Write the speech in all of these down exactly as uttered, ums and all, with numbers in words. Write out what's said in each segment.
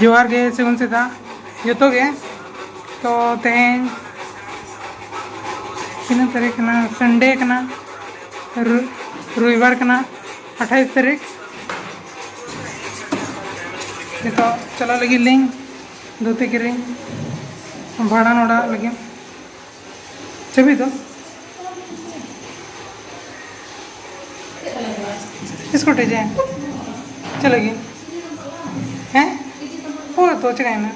ᱡᱚᱦᱟᱨ ᱜᱮ, ᱥᱟᱹᱜᱩᱱ ᱥᱮᱛᱟᱜ ᱡᱚᱛᱚ ᱜᱮ᱾ ᱛᱚ ᱛᱮᱦᱮᱧ ᱛᱤᱱᱟᱹᱜ ᱛᱟᱹᱨᱤᱠᱷ ᱠᱟᱱᱟ? ᱥᱟᱱᱰᱮ ᱠᱟᱱᱟ, ᱨᱩ- ᱨᱚᱵᱤᱵᱟᱨ ᱠᱟᱱᱟ, ᱟᱴᱷᱟᱭᱤᱥ ᱛᱟᱹᱨᱤᱠᱷ᱾ ᱱᱤᱛᱚᱜ ᱪᱟᱞᱟᱜ ᱞᱟᱹᱜᱤᱫ ᱞᱤᱧ ᱫᱷᱩᱛᱤ ᱠᱤᱨᱤᱧ ᱵᱷᱟᱸᱰᱟᱱ ᱚᱲᱟᱜ ᱞᱟᱹᱜᱤᱫ᱾ ᱪᱟᱹᱵᱤ ᱫᱚ? ᱥᱠᱩᱴᱤ ᱡᱮ ᱪᱮᱫ ᱞᱟᱹᱜᱤᱫ? ᱦᱮᱸ? ᱦᱳᱭ ᱛᱚ, ᱪᱤᱠᱟᱹᱭᱮᱱᱟ?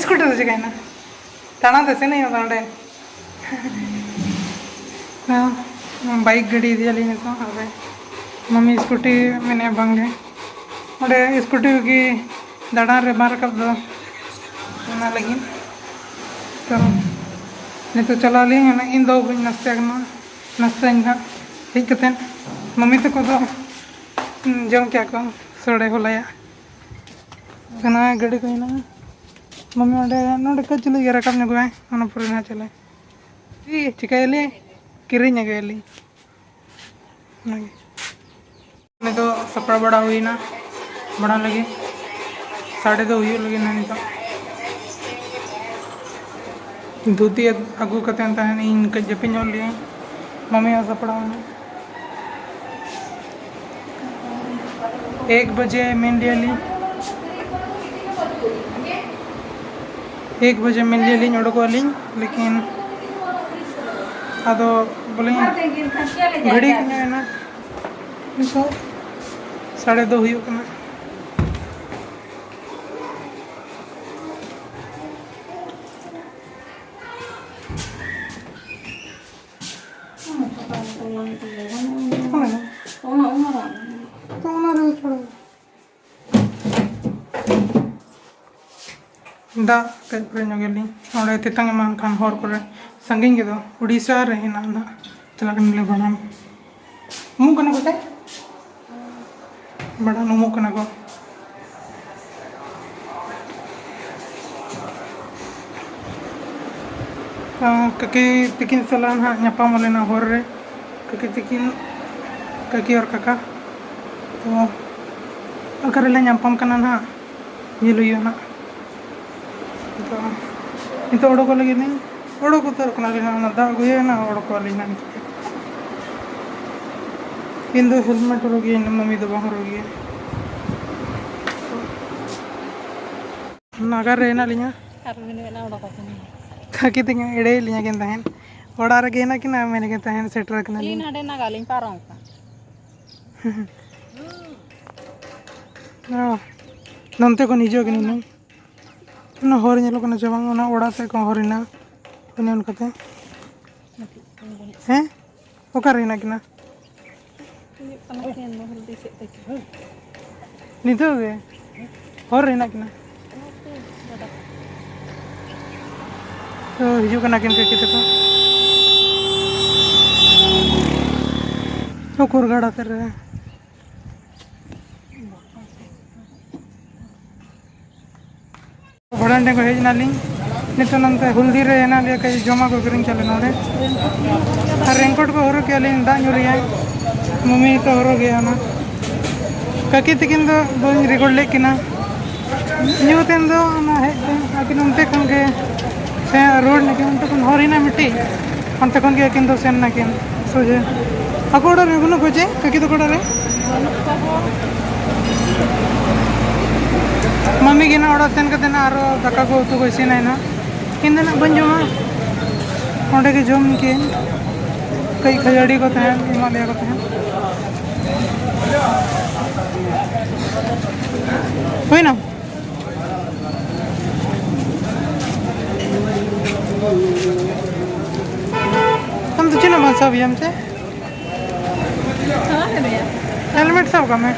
ᱥᱠᱩᱴᱤ ᱫᱚ ᱪᱤᱠᱟᱹᱭᱮᱱᱟ? ᱛᱟᱲᱟᱢ ᱛᱮ ᱥᱮᱱ ᱦᱩᱭᱩᱜᱼᱟ ᱚᱸᱰᱮ᱾ ᱦᱮᱸ, ᱵᱟᱭᱤᱠ ᱜᱟᱹᱰᱤ ᱤᱫᱤᱭᱟᱞᱤᱧ ᱱᱤᱛᱚᱜ᱾ ᱟᱨ ᱢᱟᱢᱤ ᱥᱠᱩᱴᱤ ᱢᱮᱱᱮᱫ ᱵᱟᱝᱜᱮ, ᱚᱸᱰᱮ ᱥᱠᱩᱴᱤ ᱜᱮ ᱫᱟᱬᱟᱱ ᱨᱮ ᱵᱟᱝ ᱨᱟᱠᱟᱵ ᱫᱚ, ᱚᱱᱟ ᱞᱟᱹᱜᱤᱫ᱾ ᱛᱚ ᱱᱤᱛᱚᱜ ᱪᱟᱞᱟᱜ ᱟᱹᱞᱤᱧ, ᱚᱱᱟ ᱤᱧ ᱫᱚ ᱵᱟᱹᱧ ᱱᱟᱥᱛᱟ ᱠᱟᱱᱟ, ᱱᱟᱥᱛᱟᱧ ᱦᱟᱸᱜ ᱦᱮᱡ ᱠᱟᱛᱮᱫ᱾ ᱢᱟᱢᱤ ᱛᱟᱠᱚ ᱫᱚ ᱡᱚᱢ ᱠᱮᱜᱼᱟ ᱠᱚ ᱥᱚᱲᱮ ᱦᱚᱞᱟᱭᱟᱜ᱾ ᱚᱱᱟ ᱜᱟᱹᱰᱤ ᱠᱚ ᱦᱮᱱᱟᱜᱼᱟ᱾ ᱢᱟᱢᱤ ᱚᱸᱰᱮ, ᱱᱚᱰᱮ ᱠᱟᱹᱡ ᱪᱩᱞᱩᱝ ᱜᱮ ᱨᱟᱠᱟᱵ ᱧᱚᱜᱚᱜᱼᱟᱭ, ᱚᱱᱟ ᱯᱚᱨᱮ ᱱᱟᱦᱟᱜ ᱪᱟᱞᱟᱜᱼᱟᱭ᱾ ᱪᱮᱫ ᱪᱤᱠᱟᱹᱭᱟᱞᱤᱧ? ᱠᱤᱨᱤᱧ ᱟᱹᱜᱩᱭᱟᱞᱤᱧ᱾ ᱚᱱᱟᱜᱮ᱾ ᱱᱤᱛᱚᱜ ᱥᱟᱯᱲᱟᱣ ᱵᱟᱲᱟ ᱦᱩᱭᱱᱟ ᱵᱷᱟᱸᱰᱟᱱ ᱞᱟᱹᱜᱤᱫ᱾ ᱥᱟᱰᱮ ᱫᱚ ᱦᱩᱭᱩᱜ ᱞᱟᱹᱜᱤᱫ ᱱᱟ ᱱᱤᱛᱚᱜ᱾ ᱫᱷᱩᱛᱤ ᱟᱹᱜᱩ ᱠᱟᱛᱮᱫ ᱛᱟᱦᱮᱱ ᱤᱧ ᱠᱟᱹᱡ ᱡᱟᱹᱯᱤᱫ ᱧᱚᱜ ᱞᱮᱜᱼᱟᱹᱧ᱾ ᱢᱟᱢᱤ ᱦᱚᱸ ᱥᱟᱯᱲᱟᱣ ᱮᱱᱟ᱾ ᱮᱠ ᱵᱟᱡᱮ ᱢᱮᱱ ᱞᱮᱭᱟᱞᱤᱧ, ᱮᱠ ᱵᱟᱡᱮ ᱢᱮᱱ ᱞᱮᱭᱟᱞᱤᱧ ᱚᱰᱚᱠᱚᱜ ᱟᱹᱞᱤᱧ, ᱞᱮᱠᱤᱱ ᱟᱫᱚ ᱵᱚᱞᱮ ᱜᱷᱟᱹᱲᱤᱠ ᱧᱚᱜ ᱮᱱᱟ, ᱱᱤᱛᱚᱜ ᱥᱟᱰᱮ ᱫᱚ ᱦᱩᱭᱩᱜ ᱠᱟᱱᱟ᱾ ᱦᱳᱭ᱾ ᱛᱚ ᱚᱱᱟ ᱨᱮᱜᱮ ᱪᱷᱚᱲᱟ᱾ ᱫᱟᱜ ᱠᱟᱹᱡ ᱯᱮᱨᱮᱡ ᱧᱚᱜ ᱜᱮᱞᱤᱧ᱾ ᱚᱸᱰᱮ ᱛᱮᱛᱟᱝ ᱮᱢᱟᱱ ᱠᱷᱟᱱ ᱦᱚᱨ ᱠᱚᱨᱮ, ᱥᱟᱺᱜᱤᱧ ᱜᱮᱫᱚ, ᱩᱲᱤᱥᱥᱟ ᱨᱮ ᱦᱮᱱᱟᱜᱼᱟ ᱱᱟᱜ᱾ ᱪᱟᱞᱟᱜ ᱠᱟᱱᱟᱞᱮ ᱵᱷᱟᱸᱰᱟᱱ᱾ ᱩᱢᱩᱜ ᱠᱟᱱᱟ ᱠᱚ ᱥᱮ? ᱵᱷᱟᱸᱰᱟᱱ ᱩᱢᱩᱜ ᱠᱟᱱᱟ ᱠᱚ᱾ ᱟᱨ ᱠᱟᱹᱠᱤ ᱛᱤᱠᱤᱱ ᱥᱟᱞᱟᱜ ᱱᱟᱦᱟᱜ ᱧᱟᱯᱟᱢ ᱟᱞᱮ ᱱᱟᱦᱟᱜ ᱦᱚᱨ ᱨᱮ᱾ ᱠᱟᱹᱠᱤ ᱛᱤᱠᱤᱱ, ᱠᱟᱹᱠᱤ ᱟᱨ ᱠᱟᱠᱟ᱾ ᱛᱚ ᱚᱠᱟ ᱨᱮᱞᱮ ᱧᱟᱯᱟᱢ ᱠᱟᱱᱟ ᱱᱟᱦᱟᱜ? ᱧᱮᱞ ᱦᱩᱭᱩᱜᱼᱟ ᱱᱟᱜ᱾ ᱱᱤᱛᱚᱜ, ᱱᱤᱛᱚᱜ ᱚᱰᱚᱠᱚᱜ ᱞᱟᱹᱜᱤᱫ ᱞᱤᱧ, ᱚᱰᱚᱠ ᱩᱛᱟᱹᱨᱚᱜ ᱠᱟᱱᱟᱞᱤᱧ ᱱᱟᱜ, ᱚᱱᱟ ᱫᱟᱜ ᱟᱹᱜᱩᱭᱟ ᱱᱟᱜ, ᱚᱰᱚᱠᱚᱜ ᱟᱹᱞᱤᱧ ᱱᱟᱜ ᱱᱤᱛᱚᱜ᱾ ᱤᱧ ᱫᱚ ᱦᱮᱞᱢᱮᱴ ᱦᱚᱨᱚᱜ ᱜᱤᱭᱟᱹᱧ, ᱢᱟᱹᱢᱤ ᱫᱚ ᱵᱟᱝ ᱦᱚᱨᱚᱜ ᱜᱮᱭᱟ᱾ ᱱᱟᱜᱟᱨ ᱨᱮ ᱦᱮᱱᱟᱜ ᱞᱤᱧᱟ᱾ ᱟᱨ ᱢᱮᱱ ᱢᱮ ᱚᱰᱚᱠ ᱟᱠᱟᱱᱟ᱾ ᱠᱟᱹᱠᱤ ᱛᱟᱹᱠᱤᱱ ᱮᱲᱮᱭᱮᱫ ᱞᱤᱧᱟ ᱠᱤᱱ ᱛᱟᱦᱮᱸᱫ, ᱚᱲᱟᱜ ᱨᱮᱜᱮ ᱦᱮᱱᱟᱜ ᱠᱤᱱᱟ, ᱢᱮᱱ ᱠᱤᱱ ᱛᱟᱦᱮᱸᱫ ᱥᱮᱴᱮᱨ ᱠᱟᱱᱟ ᱟᱹᱞᱤᱧ ᱞᱤᱧ᱾ ᱱᱟᱰᱮ ᱱᱟᱜᱟᱞᱤᱧ ᱯᱟᱨᱚᱢ ᱠᱟᱱᱟ᱾ ᱚ, ᱱᱚᱱᱛᱮ ᱠᱷᱚᱱ ᱦᱤᱡᱩᱜ ᱠᱟᱱᱟ ᱱᱟᱝ᱾ ᱚᱱᱟ ᱦᱚᱨ ᱧᱮᱞᱚᱜ ᱠᱟᱱᱟ ᱪᱮ ᱵᱟᱝ? ᱚᱱᱟ ᱚᱲᱟᱜ ᱥᱮᱫ ᱠᱷᱚᱱ ᱦᱚᱨ ᱦᱮᱱᱟᱜᱼᱟ᱾ ᱚᱱᱮ ᱚᱱᱠᱟᱛᱮ᱾ ᱦᱮᱸ? ᱚᱠᱟᱨᱮ ᱦᱮᱱᱟᱜ ᱠᱤᱱᱟ? ᱦᱩᱭᱩᱜ ᱠᱟᱱᱟ ᱠᱤᱱ ᱦᱚᱞᱫᱤ ᱥᱮᱫ ᱛᱮᱜᱮ᱾ ᱱᱤᱛᱚᱜ ᱜᱮ? ᱦᱚᱨ ᱨᱮ ᱦᱮᱱᱟᱜ ᱠᱤᱱᱟ? ᱛᱚ, ᱦᱤᱡᱩᱜ ᱠᱟᱱᱟ ᱠᱤᱱ ᱠᱟᱹᱠᱤ ᱛᱟᱠᱚ᱾ ᱪᱚᱠᱚᱨ ᱜᱟᱲ ᱟᱛᱮ ᱨᱮ᱾ ᱵᱷᱟᱸᱰᱟᱱ ᱴᱷᱮᱱ ᱠᱷᱚᱱ ᱦᱮᱡ ᱮᱱᱟᱞᱤᱧ᱾ ᱱᱤᱛᱚᱜ ᱱᱚᱱᱛᱮ ᱦᱩᱞᱫᱤ ᱨᱮ ᱦᱮᱱᱟᱜ ᱞᱮᱭᱟ, ᱠᱟᱹᱡ ᱡᱚᱢᱟᱜ ᱠᱚ ᱠᱤᱨᱤᱧ ᱪᱟᱞᱮ ᱱᱚᱰᱮ᱾ ᱟᱨ ᱨᱮᱱᱠᱳᱴ ᱠᱚ ᱦᱚᱨᱚᱜ ᱠᱮᱜᱼᱟ ᱞᱤᱧ, ᱫᱟᱜ ᱧᱩᱨ ᱨᱮᱭᱟᱜ᱾ ᱢᱟᱹᱢᱤ ᱛᱚ ᱦᱚᱨᱚᱜ ᱜᱮᱭᱟ ᱚᱱᱟ᱾ ᱠᱟᱹᱠᱤ ᱛᱟᱹᱠᱤᱱ ᱫᱚ ᱵᱟᱹᱧ ᱨᱮᱠᱚᱨᱰ ᱞᱮᱫ ᱠᱤᱱᱟ᱾ ᱧᱩ ᱛᱮᱱ ᱫᱚ ᱚᱱᱟ ᱦᱮᱡ ᱛᱮ ᱟᱹᱠᱤᱱ ᱚᱱᱛᱮ ᱠᱷᱚᱱ ᱜᱮ ᱥᱮ ᱨᱳᱰ ᱱᱟᱠᱤᱱ ᱚᱱᱛᱮ ᱠᱷᱚᱱ ᱦᱚᱨ ᱦᱮᱱᱟᱜ ᱢᱤᱫᱴᱤᱡ, ᱚᱱᱛᱮ ᱠᱷᱚᱱ ᱜᱮ ᱟᱹᱠᱤᱱ ᱫᱚ ᱥᱮᱱ ᱱᱟᱠᱤᱱ ᱥᱚᱡᱷᱮ᱾ ᱟᱠᱚ ᱚᱲᱟᱜ ᱨᱮ ᱵᱟᱹᱱᱩᱜ ᱠᱚᱣᱟ ᱪᱮ? ᱠᱟᱹᱠᱤ ᱛᱟᱠᱚ ᱚᱲᱟᱜ ᱨᱮ? ᱢᱟᱹᱢᱤ ᱜᱮ ᱱᱟᱜ ᱚᱲᱟᱜ ᱥᱮᱱ ᱠᱟᱛᱮ ᱱᱟᱜ ᱟᱨᱚ ᱫᱟᱠᱟ ᱠᱚ ᱩᱛᱩ ᱠᱚ ᱤᱥᱤᱱᱟᱭ ᱱᱟᱜ᱾ ᱤᱧ ᱫᱚ ᱱᱟᱜ ᱵᱟᱹᱧ ᱡᱚᱢᱟ, ᱚᱸᱰᱮ ᱜᱮ ᱡᱚᱢ ᱠᱮᱜᱼᱟᱹᱧ᱾ ᱠᱟᱹᱡ ᱠᱷᱟᱹᱡᱟᱹᱲᱤ ᱠᱚ ᱛᱟᱦᱮᱸᱱ, ᱮᱢᱟᱜ ᱞᱮᱭᱟ ᱠᱚ ᱛᱟᱦᱮᱸᱱ᱾ ᱦᱩᱭᱱᱟ? ᱟᱢ ᱫᱚ ᱪᱮᱫ ᱦᱚᱸ ᱵᱟᱢ ᱥᱟᱵ ᱜᱮᱭᱟᱢ ᱪᱮ? ᱦᱮᱞᱢᱮᱴ ᱥᱟᱵ ᱠᱟᱜ ᱢᱮ᱾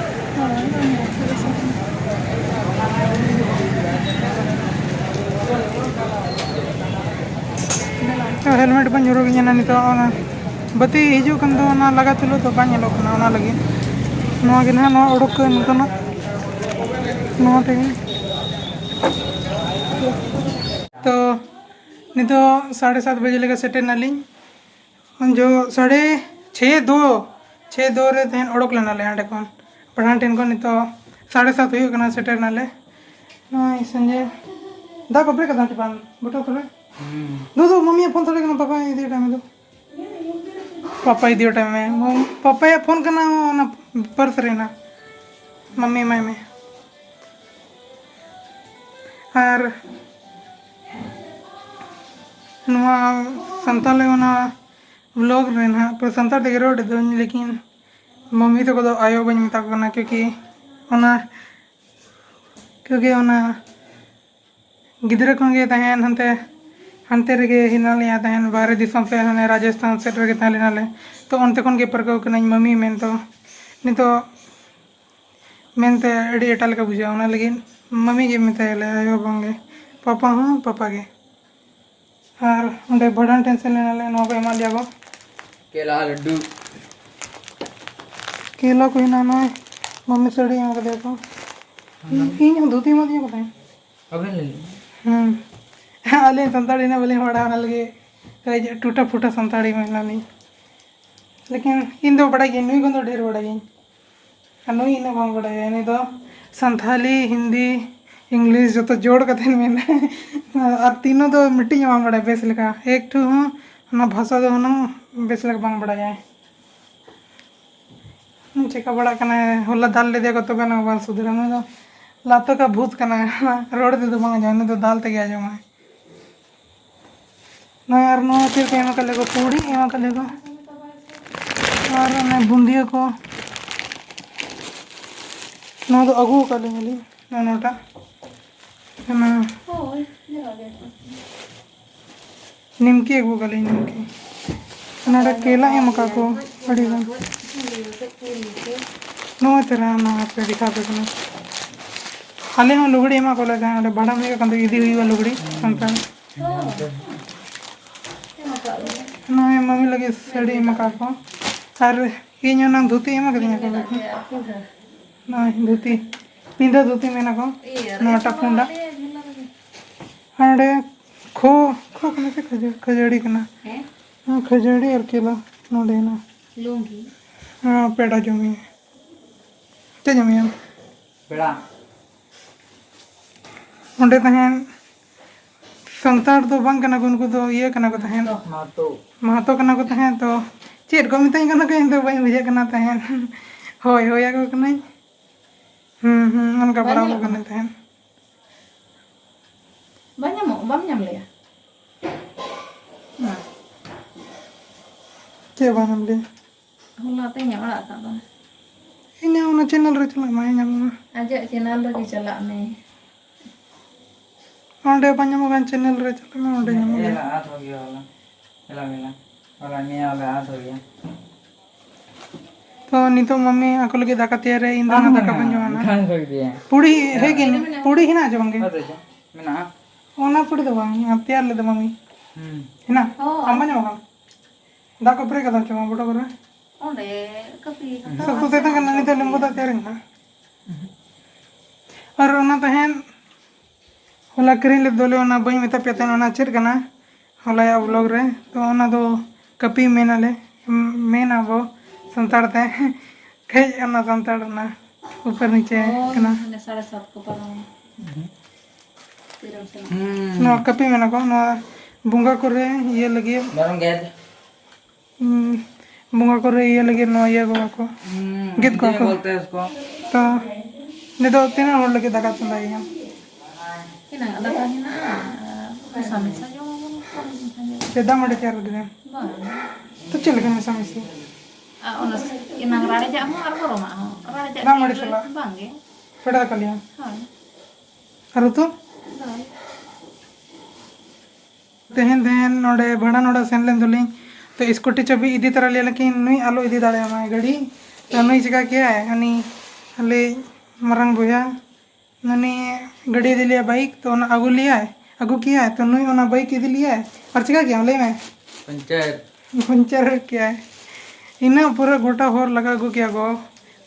ᱛᱚ, ᱦᱮᱞᱢᱮᱴ ᱵᱟᱹᱧ ᱦᱚᱨᱚᱜ ᱤᱧ ᱱᱤᱛᱚᱜ, ᱚᱱᱟ ᱵᱟᱹᱛᱤ ᱦᱤᱡᱩᱜ ᱠᱟᱱ ᱫᱚ, ᱚᱱᱟ ᱞᱟᱜᱟ ᱛᱩᱞᱟᱹᱣ ᱫᱚ ᱵᱟᱝ ᱧᱮᱞᱚᱜ ᱠᱟᱱᱟ, ᱚᱱᱟ ᱞᱟᱹᱜᱤᱫ᱾ ᱱᱚᱣᱟ ᱜᱮ ᱱᱟᱦᱟᱜ, ᱱᱚᱣᱟ ᱚᱰᱚᱠ ᱠᱟᱜ ᱱᱤᱛᱚᱜ ᱱᱟᱜ, ᱱᱚᱣᱟ ᱛᱮᱜᱮ᱾ ᱛᱚ, ᱱᱤᱛᱚᱜ ᱥᱟᱲᱮ ᱥᱟᱛ ᱵᱟᱡᱮ ᱞᱮᱠᱟ ᱥᱮᱴᱮᱨ ᱱᱟᱞᱤᱧ᱾ ᱩᱱ ᱡᱚᱦᱚᱜ ᱥᱟᱲᱮ ᱪᱷᱮ ᱫᱚ, ᱪᱷᱮ ᱫᱚ ᱨᱮ ᱛᱟᱦᱮᱸᱱ ᱚᱰᱚᱠ ᱞᱮᱱᱟᱞᱮ ᱦᱟᱸᱰᱮ ᱠᱷᱚᱱ, ᱯᱟᱴᱷᱟᱱ ᱴᱷᱮᱱ ᱠᱷᱚᱱ᱾ ᱱᱤᱛᱚᱜ ᱥᱟᱲᱮ ᱥᱟᱛ ᱦᱩᱭᱩᱜ ᱠᱟᱱᱟ, ᱥᱮᱴᱮᱨ ᱱᱟᱞᱮ᱾ ᱱᱚᱜᱼᱚᱭ ᱥᱚᱧᱡᱚᱭ, ᱫᱟᱜ ᱠᱚ ᱵᱨᱮᱠ ᱠᱟᱫᱟ ᱪᱮ ᱵᱟᱝ? ᱵᱚᱴᱚᱞ ᱠᱚᱨᱮ? ᱦᱩᱸ᱾ ᱫᱩ, ᱫᱩ, ᱢᱟᱢᱤᱭᱟᱜ ᱯᱷᱳᱱ ᱥᱟᱰᱮ ᱠᱟᱱᱟ, ᱯᱟᱯᱟ ᱤᱫᱤ ᱦᱚᱴᱚ ᱢᱮ ᱫᱩ᱾ ᱯᱟᱯᱟ ᱤᱫᱤ ᱦᱚᱴᱚ ᱢᱮ᱾ ᱢᱟᱢ-, ᱯᱟᱯᱟᱭᱟᱜ ᱯᱷᱳᱱ ᱠᱟᱱᱟ, ᱚᱱᱟ ᱯᱟᱨᱥ ᱨᱮ ᱦᱮᱱᱟᱜ᱾ ᱢᱟᱢᱤ ᱮᱢᱟᱭ ᱢᱮ᱾ ᱟᱨ ᱱᱚᱣᱟ ᱥᱟᱱᱛᱟᱲ ᱚᱱᱟ ᱵᱞᱚᱜ ᱨᱮ ᱱᱟᱦᱟᱜ ᱯᱩᱨᱟᱹ ᱥᱟᱱᱛᱟᱲ ᱛᱮᱜᱮ ᱨᱚᱲ ᱮᱫᱟᱹᱧ, ᱞᱮᱠᱤᱱ ᱢᱟᱢᱤ ᱛᱟᱠᱚ ᱫᱚ ᱟᱭᱳ ᱵᱟᱹᱧ ᱢᱮᱛᱟ ᱠᱚ ᱠᱟᱱᱟ, ᱠᱤᱭᱩᱠᱤ ᱚᱱᱟ, ᱠᱤᱭᱩᱠᱤ ᱚᱱᱟ ᱜᱤᱫᱽᱨᱟᱹ ᱠᱷᱚᱱ ᱜᱮ ᱛᱟᱦᱮᱱ ᱦᱟᱱᱛᱮ, ᱦᱟᱱᱛᱮ ᱨᱮᱜᱮ ᱦᱮᱱᱟᱜ ᱞᱮᱭᱟ ᱛᱟᱦᱮᱱ, ᱵᱟᱦᱨᱮ ᱫᱤᱥᱚᱢ ᱥᱮᱫ, ᱦᱟᱱᱮ ᱨᱟᱡᱚᱥᱛᱷᱟᱱ ᱥᱮᱫ ᱨᱮᱜᱮ ᱛᱟᱦᱮᱸ ᱞᱮᱱᱟᱞᱮ᱾ ᱛᱚ ᱚᱱᱛᱮ ᱠᱷᱚᱱ ᱜᱮ ᱯᱟᱹᱨᱠᱟᱹᱣ ᱠᱟᱹᱱᱟᱹᱧ ᱢᱟᱹᱢᱤ ᱢᱮᱱ ᱫᱚ᱾ ᱱᱤᱛᱚᱜ ᱢᱮᱱᱛᱮ ᱟᱹᱰᱤ ᱮᱴᱟᱜ ᱞᱮᱠᱟ ᱵᱩᱡᱷᱟᱹᱜᱼᱟ, ᱚᱱᱟ ᱞᱟᱹᱜᱤᱫ ᱢᱟᱹᱢᱤ ᱜᱮ ᱢᱮᱛᱟᱭᱟᱞᱮ, ᱟᱭᱳ ᱵᱟᱝ ᱜᱮ, ᱯᱟᱯᱟ ᱦᱚᱸ ᱯᱟᱯᱟ ᱜᱮ᱾ ᱟᱨ ᱚᱸᱰᱮ ᱵᱷᱟᱸᱰᱟᱱ ᱴᱷᱮᱱ ᱥᱮᱱ ᱞᱮᱱᱟᱞᱮ, ᱱᱚᱣᱟ ᱠᱚ ᱮᱢᱟᱫ ᱞᱮᱭᱟ ᱠᱚ᱾ ᱠᱮᱞᱟ ᱞᱟᱹᱰᱩ᱾ ᱠᱮᱞᱟ ᱠᱚ ᱦᱮᱱᱟᱜᱼᱟ, ᱱᱚᱜᱼᱚᱭ ᱢᱟᱹᱢᱤ ᱥᱟᱹᱲᱤ ᱮᱢ ᱠᱟᱫᱮᱭᱟ ᱠᱚ᱾ ᱦᱩᱸ᱾ ᱤᱧ ᱦᱚᱸ ᱫᱷᱩᱛᱤ ᱮᱢᱟᱫᱤᱧᱟ ᱠᱚ ᱛᱟᱦᱮᱸᱫ᱾ ᱟᱵᱮᱱ ᱞᱟᱹᱜᱤᱫ? ᱦᱩᱸ᱾ ᱟᱹᱞᱤᱧ ᱥᱟᱱᱛᱟᱲᱤ ᱱᱟᱜ ᱵᱟᱹᱞᱤᱧ ᱵᱟᱲᱟᱭᱟ, ᱚᱱᱟ ᱞᱟᱹᱜᱤᱫ ᱠᱟᱹᱡ ᱴᱩᱴᱟᱹ ᱯᱷᱩᱴᱟᱹ ᱥᱟᱱᱛᱟᱲᱤ ᱢᱮᱱᱟᱞᱤᱧ᱾ ᱞᱮᱠᱤᱱ ᱤᱧ ᱫᱚ ᱵᱟᱲᱟᱭ ᱜᱤᱭᱟᱹᱧ, ᱱᱩᱭ ᱠᱷᱚᱱ ᱫᱚ ᱰᱷᱮᱨ ᱵᱟᱲᱟᱭ ᱜᱤᱭᱟᱹᱧ᱾ ᱟᱨ ᱱᱩᱭ ᱤᱱᱟᱹᱜ ᱵᱟᱝ ᱵᱟᱲᱟᱭᱟ, ᱩᱱᱤ ᱫᱚ ᱥᱟᱱᱛᱷᱟᱞᱤ, ᱦᱤᱱᱫᱤ, ᱤᱝᱞᱤᱥ ᱡᱚᱛᱚ ᱡᱳᱲ ᱠᱟᱛᱮ ᱢᱮᱱᱟ᱾ ᱟᱨ ᱛᱤᱱᱟᱹᱜ ᱫᱚ ᱢᱤᱫᱴᱤᱡ ᱦᱚᱸ ᱵᱟᱝ ᱵᱟᱲᱟᱭᱟ ᱵᱮᱥ ᱞᱮᱠᱟ, ᱮᱠᱴᱩ ᱦᱚᱸ ᱚᱱᱟ ᱵᱷᱟᱥᱟ ᱫᱚ ᱦᱩᱱᱟᱹᱝ ᱵᱮᱥ ᱞᱮᱠᱟ ᱵᱟᱝ ᱵᱟᱲᱟᱭᱟᱭ᱾ ᱪᱮᱠᱟ ᱵᱟᱲᱟᱜ ᱠᱟᱱᱟᱭ, ᱦᱚᱞᱟ ᱫᱟᱞ ᱞᱮᱫᱮᱭᱟ ᱠᱚ, ᱛᱚᱵᱮ ᱱᱟ ᱵᱟᱝ ᱥᱩᱫᱷᱨᱟᱹ᱾ ᱱᱩᱭ ᱫᱚ ᱞᱟᱛᱚ ᱠᱟ ᱵᱷᱩᱛ ᱠᱟᱱᱟᱭ, ᱨᱚᱲ ᱛᱮᱫᱚ ᱵᱟᱝ ᱟᱸᱡᱚᱢᱟ, ᱱᱩᱭ ᱫᱚ ᱫᱟᱞ ᱛᱮᱜᱮ ᱟᱸᱡᱚᱢᱟᱭ᱾ ᱱᱚᱜᱼᱚᱭ ᱟᱨ ᱱᱚᱣᱟ ᱪᱮᱫ ᱠᱚ ᱮᱢ ᱟᱠᱟᱫ ᱞᱮᱭᱟ ᱠᱚ, ᱯᱩᱲᱤ ᱮᱢ ᱟᱠᱟᱫ ᱞᱮᱭᱟ ᱠᱚ, ᱟᱨ ᱚᱱᱮ ᱵᱩᱸᱫᱤᱭᱟᱹ ᱠᱚ᱾ ᱱᱚᱣᱟ ᱫᱚ ᱟᱹᱜᱩ ᱟᱠᱟᱫ ᱞᱤᱧᱟᱹᱞᱤᱧ, ᱱᱚᱜᱼᱚ ᱱᱚᱣᱟᱴᱟᱜ᱾ ᱚᱱᱟ ᱱᱤᱢᱠᱤ ᱟᱹᱜᱩ ᱟᱠᱟᱫ ᱞᱤᱧ, ᱱᱤᱢᱠᱤ᱾ ᱚᱱᱟ ᱨᱮ ᱠᱮᱞᱟ ᱮᱢ ᱟᱠᱟᱫ ᱠᱚ ᱟᱹᱰᱤ ᱜᱟᱱ᱾ ᱱᱚᱜᱼᱚᱭ ᱛᱚᱨᱟ ᱱᱚᱣᱟ ᱯᱮ ᱫᱮᱠᱷᱟᱣ ᱟᱯᱮ ᱠᱟᱱᱟ᱾ ᱟᱞᱮ ᱦᱚᱸ ᱞᱩᱜᱽᱲᱤ ᱮᱢᱟ ᱠᱚ ᱞᱟᱜᱟᱜᱼᱟ, ᱚᱸᱰᱮ ᱵᱷᱟᱸᱰᱟᱱ ᱦᱩᱭᱩᱜ ᱠᱟᱱ ᱛᱟᱠᱚ, ᱤᱫᱤ ᱦᱩᱭᱩᱜᱼᱟ ᱞᱩᱜᱽᱲᱤ ᱥᱟᱱᱛᱟᱲ᱾ ᱱᱚᱜᱼᱚᱭ ᱢᱟᱹᱢᱤ ᱞᱟᱹᱜᱤᱫ ᱥᱟᱹᱲᱤ ᱮᱢ ᱟᱠᱟᱫ ᱠᱚ, ᱟᱨ ᱤᱧ ᱚᱱᱟ ᱫᱷᱩᱛᱤ ᱮᱢ ᱟᱠᱟᱫᱤᱧᱟ ᱠᱚ᱾ ᱱᱚᱜᱼᱚᱭ ᱫᱷᱩᱛᱤ, ᱯᱤᱸᱰᱟᱹ ᱫᱷᱩᱛᱤ ᱢᱮᱱᱟ ᱠᱚ, ᱱᱚᱣᱟᱴᱟᱜ ᱯᱩᱸᱰᱟᱜ᱾ ᱟᱨ ᱚᱸᱰᱮ ᱠᱷᱳ, ᱠᱷᱳ ᱠᱟᱱᱟ ᱥᱮ ᱠᱷᱟᱹᱡᱟᱹ-, ᱠᱷᱟᱹᱡᱟᱹᱲᱤ ᱠᱟᱱᱟ? ᱦᱮᱸ? ᱦᱮᱸ, ᱠᱷᱟᱹᱡᱟᱹᱲᱤ ᱟᱨ ᱠᱮᱞᱟ ᱱᱚᱰᱮ ᱦᱮᱱᱟᱜᱼᱟ᱾ ᱞᱩᱝᱜᱤ᱾ ᱦᱮᱸ, ᱯᱮᱲᱟ ᱡᱚᱢ ᱦᱩᱭᱩᱜᱼᱟ᱾ ᱪᱮᱫ ᱡᱚᱢ ᱦᱩᱭᱩᱜᱼᱟ? ᱯᱮᱲᱟ᱾ ᱚᱸᱰᱮ ᱛᱟᱦᱮᱸᱫ ᱥᱟᱱᱛᱟᱲ ᱫᱚ ᱵᱟᱝ ᱠᱟᱱᱟ ᱠᱚ, ᱩᱱᱠᱩ ᱫᱚ ᱤᱭᱟᱹ ᱠᱟᱱᱟ ᱠᱚ ᱛᱟᱦᱮᱸᱫ, ᱢᱟᱦᱟᱛᱚ᱾ ᱢᱟᱦᱟᱛᱚ ᱠᱟᱱᱟ ᱠᱚ ᱛᱟᱦᱮᱸᱫ᱾ ᱛᱚ ᱪᱮᱫ ᱠᱚ ᱢᱮᱛᱟᱹᱧ ᱠᱟᱱᱟ ᱠᱚ, ᱤᱧ ᱫᱚ ᱵᱟᱹᱧ ᱵᱩᱡᱷᱟᱹᱜ ᱠᱟᱱᱟ ᱛᱟᱦᱮᱸᱫ᱾ ᱦᱳᱭ, ᱦᱳᱭ ᱟᱠᱚ ᱠᱟᱹᱱᱟᱹᱧ᱾ ᱦᱩᱸ, ᱦᱩᱸ, ᱚᱱᱠᱟ ᱵᱟᱭ ᱵᱟᱲᱟ ᱧᱮᱞᱚᱜ ᱠᱚ ᱠᱟᱱᱟ᱾ ᱠᱟᱹᱱᱟᱹᱧ ᱛᱟᱦᱮᱸᱫ᱾ ᱵᱟᱭ ᱧᱟᱢᱚᱜ, ᱵᱟᱢ ᱧᱟᱢ ᱞᱮᱭᱟ? ᱦᱮᱸ᱾ ᱪᱮᱫ ᱵᱟᱝ ᱧᱟᱢ ᱞᱮᱭᱟ? ᱦᱚᱞᱟ ᱛᱮᱧ ᱟᱲᱟᱜ ᱟᱠᱟᱫ ᱫᱚ᱾ ᱤᱧᱟᱹᱜ ᱚᱱᱟ ᱪᱮᱱᱮᱞ ᱨᱮ ᱪᱟᱞᱟᱜ ᱢᱮ, ᱧᱟᱢᱚᱜᱼᱟ᱾ ᱟᱡᱟᱜ ᱪᱮᱱᱮᱞ ᱨᱮᱜᱮ ᱪᱟᱞᱟᱜ ᱢᱮ᱾ ᱚᱸᱰᱮ ᱵᱟᱝ ᱧᱟᱢᱚᱜ ᱠᱟᱱ, ᱪᱮᱱᱮᱞ ᱨᱮ ᱪᱟᱞᱟᱜ ᱢᱮ, ᱚᱸᱰᱮ ᱧᱟᱢᱚᱜ ᱜᱮᱭᱟ᱾ ᱮᱞᱟ, ᱟᱫ ᱦᱚ ᱜᱮᱭᱟ ᱦᱚᱞᱟ᱾ ᱮᱞᱟ, ᱢᱮᱞᱟ᱾ ᱦᱚᱞᱟ, ᱢᱮᱞᱟ ᱦᱚᱞᱟ ᱟᱫ ᱦᱚ ᱜᱮᱭᱟ᱾ ᱛᱚ ᱱᱤᱛᱚᱜ ᱢᱟᱢᱤ ᱟᱠᱚ ᱞᱟᱹᱜᱤᱫ ᱫᱟᱠᱟ ᱛᱮᱭᱟᱨ ᱨᱮ, ᱤᱧ ᱫᱚ ᱚᱱᱟ ᱫᱟᱠᱟ ᱵᱟᱹᱧ ᱡᱚᱢᱟ ᱱᱟᱜ᱾ ᱮᱱᱠᱷᱟᱱ ᱦᱩᱭ ᱜᱮᱭᱟ᱾ ᱯᱩᱲᱤ ᱦᱮᱸ ᱜᱮ, ᱯᱩᱲᱤ ᱦᱮᱱᱟᱜᱼᱟ ᱪᱮ ᱵᱟᱝ ᱜᱮ? ᱟᱫᱚ ᱪᱮᱫ? ᱢᱮᱱᱟᱜᱼᱟ᱾ ᱚᱱᱟ ᱯᱩᱲᱤ ᱫᱚ ᱵᱟᱝ, ᱛᱮᱭᱟᱨ ᱞᱮᱫᱟ ᱢᱟᱢᱤ᱾ ᱦᱩᱸ᱾ ᱦᱮᱱᱟᱜ? ᱦᱳᱭ᱾ ᱟᱢ ᱵᱟᱹᱧ ᱮᱢᱟ ᱠᱟᱱᱟ? ᱫᱟᱜ ᱠᱚ ᱯᱮᱨᱮᱡ ᱠᱟᱫᱟ ᱪᱮ ᱵᱟᱝ ᱵᱚᱰᱚ ᱠᱚᱨᱮ? ᱚᱸᱰᱮ ᱠᱟᱹᱯᱤ ᱠᱟᱛᱮ ᱥᱚᱠᱛᱚ ᱛᱮ ᱛᱟᱦᱮᱸ ᱠᱟᱱᱟ, ᱱᱤᱛᱚᱜ ᱞᱤᱢᱵᱩ ᱫᱟᱜ ᱛᱮᱭᱟᱨ ᱦᱮᱱᱟᱜᱼᱟ᱾ ᱟᱨ ᱚᱱᱟ ᱛᱟᱦᱮᱸᱱ ᱦᱚᱞᱟ ᱠᱤᱨᱤᱧ ᱞᱮᱫ ᱫᱚᱞᱮ, ᱚᱱᱟ ᱵᱟᱹᱧ ᱢᱮᱛᱟ ᱯᱮ ᱛᱟᱦᱮᱸᱱ, ᱚᱱᱟ ᱪᱮᱫ ᱠᱟᱱᱟ? ᱦᱚᱞᱟᱭᱟᱜ vlog ᱨᱮ᱾ ᱛᱚ ᱚᱱᱟ ᱫᱚ ᱠᱟᱹᱯᱤ ᱢᱮᱱᱟᱞᱮ, ᱢᱮᱱ ᱟᱵᱚ ᱥᱟᱱᱛᱟᱲ ᱛᱮ᱾ ᱠᱟᱹᱡ ᱚᱱᱟ ᱥᱟᱱᱛᱟᱲ ᱨᱮᱱᱟᱜ ᱩᱯᱚᱨ ᱱᱤᱪᱮ ᱦᱳᱭ, ᱠᱟᱱᱟ᱾ ᱢᱟᱱᱮ ᱥᱟᱲᱮ ᱥᱟᱛ ᱠᱚ ᱯᱟᱨᱚᱢ᱾ ᱛᱤᱨᱮᱢ ᱥᱮᱱᱚᱜ? ᱦᱩᱸ᱾ ᱱᱚᱣᱟ ᱠᱟᱹᱯᱤ ᱢᱮᱱᱟ ᱠᱚ, ᱱᱚᱣᱟ ᱵᱚᱸᱜᱟ ᱠᱚᱨᱮ ᱤᱭᱟᱹ ᱞᱟᱹᱜᱤᱫ᱾ ᱢᱮᱨᱚᱢ ᱜᱮᱫ᱾ ᱦᱩᱸ, ᱵᱚᱸᱜᱟ ᱠᱚᱨᱮ ᱤᱭᱟᱹ ᱞᱟᱹᱜᱤᱫ ᱱᱚᱣᱟ ᱤᱭᱟᱹ ᱠᱚᱣᱟ ᱠᱚ, ᱦᱩᱸ, ᱜᱮᱫ ᱠᱚᱣᱟ ᱪᱮᱫ ᱠᱚ᱾ ᱵᱚᱞᱛᱮ ᱩᱥᱠᱚ? ᱛᱚ ᱱᱤᱛᱚᱜ ᱛᱤᱱᱟᱹᱜ ᱦᱚᱲ ᱞᱟᱹᱜᱤᱫ ᱫᱟᱠᱟ ᱪᱚᱸᱫᱟᱭ ᱜᱮᱭᱟᱢ? ᱦᱮᱱᱟᱜ, ᱫᱟᱠᱟ ᱦᱮᱱᱟᱜᱼᱟ, ᱟᱨ ᱢᱮᱥᱟ ᱢᱮᱥᱟ ᱡᱚᱢ ᱟᱵᱚᱱ, ᱠᱚᱢ ᱥᱟᱸᱜᱮ᱾ ᱪᱮᱫ ᱫᱟᱜ ᱢᱟᱹᱰᱤ ᱛᱮᱭᱟᱨ ᱠᱟᱫᱟ? ᱵᱟᱝ᱾ ᱛᱚ ᱪᱮᱫ ᱞᱮᱠᱟ ᱢᱮᱥᱟ ᱢᱮᱥᱤ? ᱟᱨ ᱚᱱᱟ ᱮᱱᱟᱝ ᱨᱟᱲᱮᱡᱟᱜ ᱦᱚᱸ ᱟᱨ ᱜᱚᱨᱚᱢᱟᱜ ᱦᱚᱸ᱾ ᱨᱟᱲᱮᱡᱟᱜ ᱫᱟᱜ ᱢᱟᱹᱰᱤ ᱛᱤᱠᱤ ᱨᱮ ᱥᱟᱞᱟᱜ? ᱵᱟᱝ ᱜᱮ᱾ ᱯᱮᱲᱟ ᱫᱟᱠᱟ ᱞᱮᱭᱟ? ᱦᱳᱭ᱾ ᱟᱨ ᱩᱛᱩ? ᱫᱟᱹᱞ᱾ ᱛᱮᱦᱮᱧ, ᱛᱮᱦᱮᱧ ᱱᱚᱰᱮ ᱵᱷᱟᱸᱰᱟᱱ ᱚᱲᱟᱜ ᱥᱮᱱ ᱞᱮᱱ ᱫᱚᱞᱤᱧ, ᱛᱚ ᱥᱠᱩᱴᱤ ᱪᱟᱹᱵᱤ ᱤᱫᱤ ᱛᱚᱨᱟ ᱞᱮᱭᱟ, ᱞᱮᱠᱤᱱ ᱱᱩᱭ ᱟᱞᱚ ᱤᱫᱤ ᱫᱟᱲᱮᱭᱟᱢᱟᱭ ᱜᱟᱹᱰᱤ᱾ ᱛᱚ ᱱᱩᱭ ᱪᱤᱠᱟ ᱠᱮᱜᱼᱟᱭ, ᱩᱱᱤ ᱟᱞᱮ ᱢᱟᱨᱟᱝ ᱵᱚᱭᱦᱟ, ᱩᱱᱤ ᱜᱟᱹᱰᱤ ᱤᱫᱤ ᱞᱮᱭᱟ, ᱵᱟᱭᱤᱠ, ᱛᱚ ᱚᱱᱟ ᱟᱹᱜᱩ ᱞᱮᱭᱟᱭ, ᱟᱹᱜᱩ ᱠᱮᱜᱼᱟᱭ, ᱛᱚ ᱱᱩᱭ ᱚᱱᱟ ᱵᱟᱭᱤᱠ ᱤᱫᱤ ᱞᱮᱭᱟᱭ, ᱟᱨ ᱪᱤᱠᱟ ᱠᱮᱜᱼᱟᱢ ᱞᱟᱹᱭ ᱢᱮ? ᱯᱟᱱᱪᱟᱨ᱾ ᱯᱟᱱᱪᱟᱨ ᱠᱮᱜᱼᱟᱭ᱾ ᱤᱱᱟᱹᱜ ᱯᱩᱨᱟᱹ ᱜᱚᱴᱟ ᱦᱚᱨ ᱞᱟᱜᱟ ᱟᱹᱜᱩ ᱠᱮᱜᱼᱟ ᱠᱚ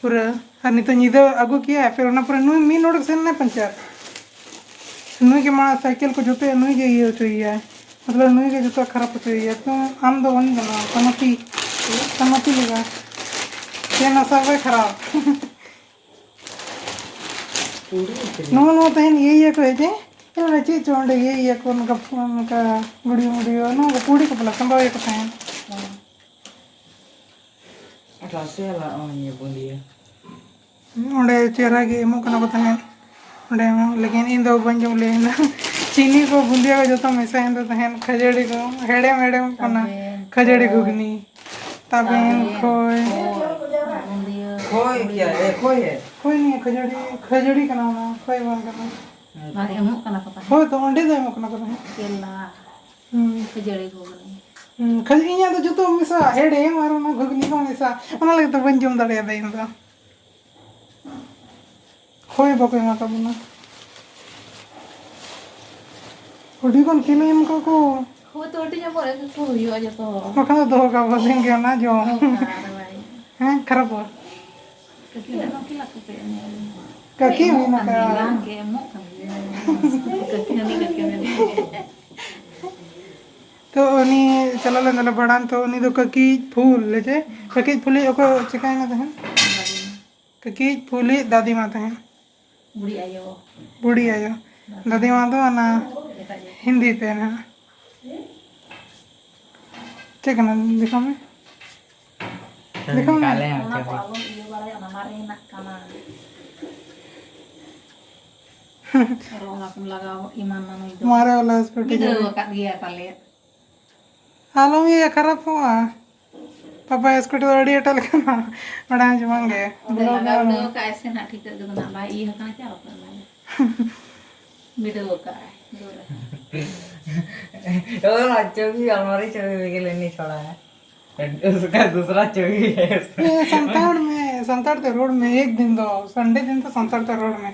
ᱯᱩᱨᱟᱹ, ᱟᱨ ᱱᱤᱛᱚᱜ ᱧᱤᱫᱟᱹ ᱟᱹᱜᱩ ᱠᱮᱜᱼᱟᱭ, ᱯᱷᱤᱨ ᱚᱱᱟ ᱯᱚᱨᱮ ᱱᱩᱭ ᱢᱤᱫ ᱱᱚᱰᱮᱠ ᱥᱮᱱ ᱮᱱᱟᱭ ᱯᱟᱱᱪᱟᱨ᱾ ᱱᱩᱭ ᱜᱮ ᱢᱟ ᱥᱟᱭᱠᱮᱞ ᱠᱚ ᱡᱚᱛᱚ ᱱᱩᱭ ᱜᱮ ᱤᱭᱟᱹ ᱦᱚᱪᱚᱭᱮᱭᱟᱭ, ᱢᱚᱛᱞᱚᱵ ᱱᱩᱭ ᱜᱮ ᱡᱚᱛᱚ ᱠᱷᱟᱨᱟᱯ ᱦᱚᱪᱚᱭᱮᱭᱟ᱾ ᱛᱚ ᱟᱢ ᱫᱚ ᱵᱟᱝ ᱜᱟᱱᱚᱜᱼᱟ, ᱛᱟᱢᱟᱠᱤ, ᱛᱟᱢᱟᱠᱤ ᱞᱮᱠᱟ᱾ ᱪᱮᱫ ᱱᱟᱥᱟ ᱠᱚᱭ ᱠᱷᱟᱨᱟᱯ᱾ ᱱᱚᱣᱟ ᱱᱚᱣᱟ ᱛᱟᱦᱮᱱ ᱤᱭᱟᱹ ᱤᱭᱟᱹ ᱠᱚ ᱦᱮᱡ ᱚᱱᱟ ᱪᱮᱫ ᱪᱚ ᱚᱸᱰᱮ ᱤᱭᱟᱹ ᱤᱭᱟᱹ ᱠᱚ ᱱᱚᱝᱠᱟ ᱱᱚᱝᱠᱟ ᱜᱩᱲᱤᱭᱟᱹ ᱢᱩᱲᱤᱭᱟᱹ ᱱᱚᱣᱟ ᱠᱚ ᱯᱩᱲᱤ ᱠᱚ ᱯᱟᱞᱟ ᱥᱟᱢᱵᱟᱣ ᱤᱭᱟᱹ ᱠᱚ ᱛᱟᱦᱮᱱ᱾ ᱨᱟᱥᱮ ᱞᱟᱜ ᱤᱭᱟᱹ ᱵᱩᱸᱫᱤᱭᱟᱹ᱾ ᱚᱸᱰᱮ ᱪᱮᱦᱨᱟ ᱜᱮ ᱮᱢᱚᱜ ᱠᱟᱱᱟ ᱠᱚ ᱛᱟᱦᱮᱸᱫ᱾ ᱚᱸᱰᱮ ᱮᱢᱚᱜ ᱞᱟᱹᱜᱤᱫ ᱤᱧ ᱫᱚ ᱵᱟᱹᱧ ᱡᱚᱢ ᱞᱮᱫᱟ᱾ ᱪᱤᱱᱤ ᱠᱚ ᱵᱩᱸᱫᱤᱭᱟᱹ ᱠᱚ ᱡᱚᱛᱚ ᱢᱮᱥᱟᱭᱮᱱ ᱫᱚ ᱛᱟᱦᱮᱸᱫ᱾ ᱠᱷᱟᱹᱡᱟᱹᱲᱤ ᱠᱚ ᱦᱮᱲᱮᱢ ᱦᱮᱲᱮᱢ ᱠᱟᱱᱟ᱾ ᱛᱟᱵᱮᱱ, ᱠᱷᱟᱹᱡᱟᱹᱲᱤ ᱠᱷᱚᱭ, ᱜᱷᱩᱜᱽᱱᱤ, ᱛᱟᱵᱮᱱ, ᱛᱟᱵᱮᱱ, ᱠᱷᱚᱭ᱾ ᱵᱩᱸᱫᱤᱭᱟᱹ, ᱠᱷᱚᱭ ᱜᱮᱭᱟ, ᱮ, ᱠᱷᱚᱭ ᱦᱮ᱾ ᱠᱷᱚᱭ ᱱᱤᱭᱟᱹ ᱠᱷᱟᱹᱡᱟᱹᱲᱤ, ᱠᱷᱟᱹᱡᱟᱹᱲᱤ ᱠᱟᱱᱟ ᱚᱱᱟ, ᱠᱷᱚᱭ ᱵᱟᱝ ᱠᱟᱱᱟ᱾ ᱵᱟᱝ ᱮᱢᱚᱜ ᱠᱟᱱᱟ ᱠᱚ ᱛᱟᱦᱮᱸᱫ᱾ ᱦᱳᱭ ᱛᱚ, ᱚᱸᱰᱮ ᱫᱚ ᱮᱢᱚᱜ ᱠᱟᱱᱟ ᱠᱚ ᱛᱟᱦᱮᱸᱫ᱾ ᱠᱮᱞᱟ, ᱦᱩᱸ᱾ ᱠᱷᱟᱹᱡᱟᱹᱲᱤ ᱜᱷᱩᱜᱽᱱᱤ᱾ ᱦᱩᱸ, ᱠᱷᱟᱹᱡᱟᱹᱲᱤ ᱤᱧᱟᱹᱜ ᱫᱚ ᱡᱚᱛᱚ ᱢᱮᱥᱟ, ᱦᱮᱲᱮᱢ ᱟᱨ ᱚᱱᱟ ᱜᱷᱩᱜᱽᱱᱤ ᱠᱚ ᱢᱮᱥᱟ, ᱚᱱᱟ ᱞᱟᱹᱜᱤᱫ ᱛᱮ ᱵᱟᱹᱧ ᱡᱚᱢ ᱫᱟᱲᱮᱭᱟᱫᱟ ᱤᱧ ᱫᱚ᱾ ᱦᱳᱭ, ᱵᱟᱠᱚ ᱮᱢᱟ ᱛᱟᱵᱚᱱᱟ᱾ ᱦᱩᱰᱤ ᱠᱷᱚᱱ ᱠᱷᱮᱞ ᱮᱢ ᱠᱟᱜ ᱠᱚ᱾ ᱦᱳᱭ, ᱛᱚ ᱦᱩᱰᱤᱧ ᱧᱚᱜ ᱯᱚᱨᱮ ᱜᱮᱠᱚ ᱦᱩᱭᱩᱜᱼᱟ ᱡᱚᱛᱚ ᱦᱚᱲ᱾ ᱵᱟᱠᱷᱟᱱ ᱫᱚ ᱫᱚᱦᱚ ᱠᱟᱜ ᱵᱚ ᱫᱤᱱ ᱜᱮ ᱚᱱᱟ ᱡᱚᱢ᱾ ᱫᱚᱦᱚ ᱠᱟᱜ ᱟᱨ ᱵᱟᱭ᱾ ᱦᱮᱸ, ᱠᱷᱟᱨᱟᱯᱚᱜᱼᱟ᱾ ᱠᱟᱹᱴᱤᱡ ᱨᱮ ᱵᱟᱝ ᱠᱷᱮᱞᱟ ᱠᱚ ᱯᱮ ᱮᱱᱮᱡ ᱟᱹᱞᱤᱧ᱾ ᱠᱟᱹᱠᱤ ᱮᱢᱚᱜ ᱦᱩᱭᱱᱟ ᱠᱟᱱ ᱠᱟ᱾ ᱜᱮᱭᱟ, ᱵᱟᱝ ᱜᱮ, ᱮᱢᱚᱜ ᱠᱟᱱ ᱜᱮᱭᱟ᱾ ᱠᱟᱹᱠᱤ ᱦᱟᱹᱱᱤ ᱠᱟᱹᱠᱤ ᱦᱟᱹᱱᱤ᱾ ᱛᱚ ᱩᱱᱤ ᱪᱟᱞᱟᱣ ᱞᱮᱱ ᱛᱟᱞᱮ ᱵᱷᱟᱸᱰᱟᱱ, ᱛᱚ ᱩᱱᱤ ᱫᱚ ᱠᱟᱹᱠᱤᱡ ᱯᱷᱩᱞ ᱞᱮ ᱪᱮ, ᱠᱟᱹᱠᱤᱡ ᱯᱷᱩᱞᱤᱡ ᱚᱠᱚᱭ ᱪᱤᱠᱟᱹᱭᱮᱱᱟ ᱛᱟᱦᱮᱸᱫ? ᱠᱟᱹᱠᱤᱡ ᱯᱷᱩᱞᱤᱡ ᱫᱟᱫᱤ ᱢᱟ ᱛᱟᱦᱮᱸᱫ᱾ ᱵᱩᱲᱦᱤ ᱟᱭᱳ᱾ ᱵᱩᱲᱦᱤ ᱟᱭᱳ᱾ ᱫᱟᱫᱤ ᱢᱟ ᱫᱚ ᱚᱱᱟ ᱮᱴᱟᱜ ᱡᱟᱹᱛ᱾ ᱦᱤᱱᱫᱤ ᱛᱮ ᱱᱟᱦᱟᱜ᱾ ᱪᱮᱫ ᱠᱟᱱᱟ? ᱫᱮᱠᱷᱟᱣ ᱢᱮ᱾ ᱫᱮᱠᱷᱟᱣ ᱢᱮ᱾ ᱚᱱᱟ ᱠᱚ ᱟᱞᱚᱢ ᱤᱭᱟᱹ ᱵᱟᱲᱟᱭᱟ, ᱚᱱᱟ ᱢᱟᱨᱮᱱᱟᱜ ᱠᱟᱱᱟ᱾ ᱟᱨᱚ ᱚᱱᱟ ᱠᱚᱢ ᱞᱟᱜᱟᱣ ᱮᱢᱟᱱᱟ ᱱᱩᱭ ᱫᱚ᱾ ᱢᱟᱨᱮ ᱵᱟᱞᱟ ᱥᱠᱩᱴᱤ ᱵᱤᱰᱟᱹᱣ ᱜᱮ᱾ ᱟᱠᱟᱫ ᱜᱮᱭᱟ ᱯᱟᱞᱮ᱾ ᱟᱞᱚᱢ ᱤᱭᱟᱹ, ᱠᱷᱟᱨᱟᱯᱚᱜᱼᱟ᱾ ᱯᱟᱯᱟ ᱥᱠᱩᱴᱤ ᱫᱚ ᱟᱹᱰᱤ ᱮᱴᱟᱜ ᱞᱮᱠᱟᱱᱟ᱾ ᱵᱟᱲᱟᱭ ᱦᱚᱸ ᱪᱚ ᱵᱟᱝ ᱜᱮ᱾ ᱚᱸᱰᱮ ᱵᱞᱚᱜ ᱞᱟᱜᱟᱣ ᱢᱮ᱾ ᱵᱤᱰᱟᱹᱣ ᱟᱠᱟᱫ ᱟᱭ ᱥᱮ ᱱᱟᱜ ᱴᱷᱤᱠᱟᱹᱜ ᱜᱮ ᱫᱚ ᱱᱟᱜ ᱵᱟᱭ ᱤᱭᱟᱹ ᱟᱠᱟᱱᱟ ᱪᱮ ᱟᱞᱚᱯᱮ ᱮᱢᱟᱭᱟ᱾ ᱵᱤᱰᱟᱹᱣ ᱟᱠᱟᱫ ᱟᱭ ᱫᱩᱨᱮ᱾ ᱚ, ᱪᱚᱵᱤ, ᱟᱞᱢᱟᱨᱤ ᱪᱚᱵᱤ ᱵᱤᱜᱮ ᱞᱮᱱᱤ ᱪᱷᱚᱲᱟ ᱦᱮ᱾ ᱩᱥᱠᱟ ᱫᱩᱥᱨᱟ ᱪᱚᱵᱤ ᱦᱮ᱾ ᱮ, ᱥᱟᱱᱛᱟᱲ ᱢᱮ, ᱥᱟᱱᱛᱟᱲ ᱛᱮ ᱨᱚᱲ ᱢᱮ, ᱮᱠ ᱫᱤᱱ ᱫᱚ, ᱥᱟᱱᱰᱮ ᱫᱤᱱ ᱫᱚ ᱥᱟᱱᱛᱟᱲ ᱛᱮ ᱨᱚᱲ ᱢᱮ᱾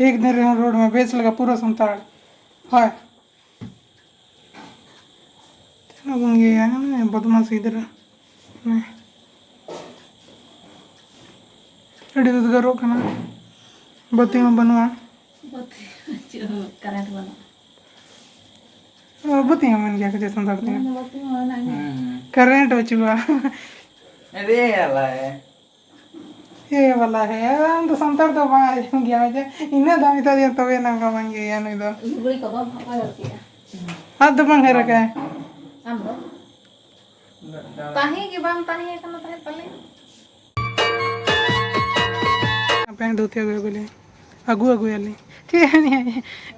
ᱮᱠ ᱫᱤᱱ ᱨᱮᱦᱚᱸ ᱨᱚᱲ ᱢᱮ, ᱵᱮᱥ ᱞᱮᱠᱟ ᱯᱩᱨᱟᱹ ᱥᱟᱱᱛᱟᱲ᱾ ᱦᱳᱭ᱾ ᱪᱮᱫ ᱦᱚᱸ ᱵᱟᱝ ᱤᱭᱟᱹᱭᱟ, ᱵᱚᱫᱢᱟᱥ ᱜᱤᱫᱽᱨᱟᱹ᱾ ᱦᱮᱸ᱾ ᱟᱹᱰᱤ ᱩᱫᱽᱜᱟᱹᱨᱚᱜ ᱠᱟᱱᱟ, ᱵᱟᱹᱛᱤ ᱦᱚᱸ ᱵᱟᱹᱱᱩᱜᱼᱟ᱾ ᱵᱟᱹᱛᱤ ᱵᱟᱹᱪᱩᱜᱼᱟ, ᱠᱟᱨᱮᱱᱴ ᱵᱟᱹᱱᱩᱜᱼᱟ᱾ ᱚ, ᱵᱟᱹᱛᱤ ᱦᱚᱸ ᱢᱮᱱ ᱜᱮᱭᱟ ᱠᱚ ᱡᱮ ᱥᱟᱱᱛᱟᱲ ᱛᱮ᱾ ᱦᱮᱸ, ᱵᱟᱹᱛᱤ ᱢᱟ ᱢᱮᱱᱟᱜ ᱜᱮ᱾ ᱦᱩᱸ᱾ ᱠᱟᱨᱮᱱᱴ ᱵᱟᱹᱪᱩᱜᱼᱟ᱾ ᱟᱨᱮ ᱟᱞᱟᱭ᱾ ᱤᱭᱟᱹ ᱵᱟᱞᱟ ᱦᱮ, ᱟᱢ ᱫᱚ ᱥᱟᱱᱛᱟᱲ ᱫᱚ ᱵᱟᱝ ᱟᱸᱡᱚᱢ ᱜᱮᱭᱟ ᱡᱮ ᱤᱱᱟᱹ ᱫᱟᱢ ᱢᱮᱛᱟ ᱫᱤᱭᱟ ᱛᱚᱵᱮ ᱱᱚᱝᱠᱟ ᱵᱟᱝ ᱤᱭᱟᱹᱭᱟ ᱱᱩᱭ ᱫᱚ᱾ ᱞᱩᱜᱽᱲᱤ ᱠᱚᱫᱚ ᱚᱠᱚᱭ ᱦᱚᱨᱚᱜ ᱠᱮᱜᱼᱟ? ᱟᱫ ᱫᱚ ᱵᱟᱝ ᱦᱮᱨ ᱟᱠᱟᱭ᱾ ᱟᱢ ᱫᱚ? ᱛᱟᱦᱮᱸ ᱜᱮ ᱵᱟᱝ ᱛᱟᱦᱮᱸ ᱠᱟᱱᱟ ᱛᱟᱦᱮᱸᱫ ᱯᱟᱞᱮ᱾ ᱟᱯᱮ ᱫᱷᱩᱛᱤ ᱟᱹᱜᱩ ᱟᱹᱜᱩ ᱞᱮ ᱟᱹᱜᱩ ᱟᱹᱜᱩᱭᱟᱞᱤᱧ᱾ ᱴᱷᱤᱠ ᱜᱮᱭᱟ᱾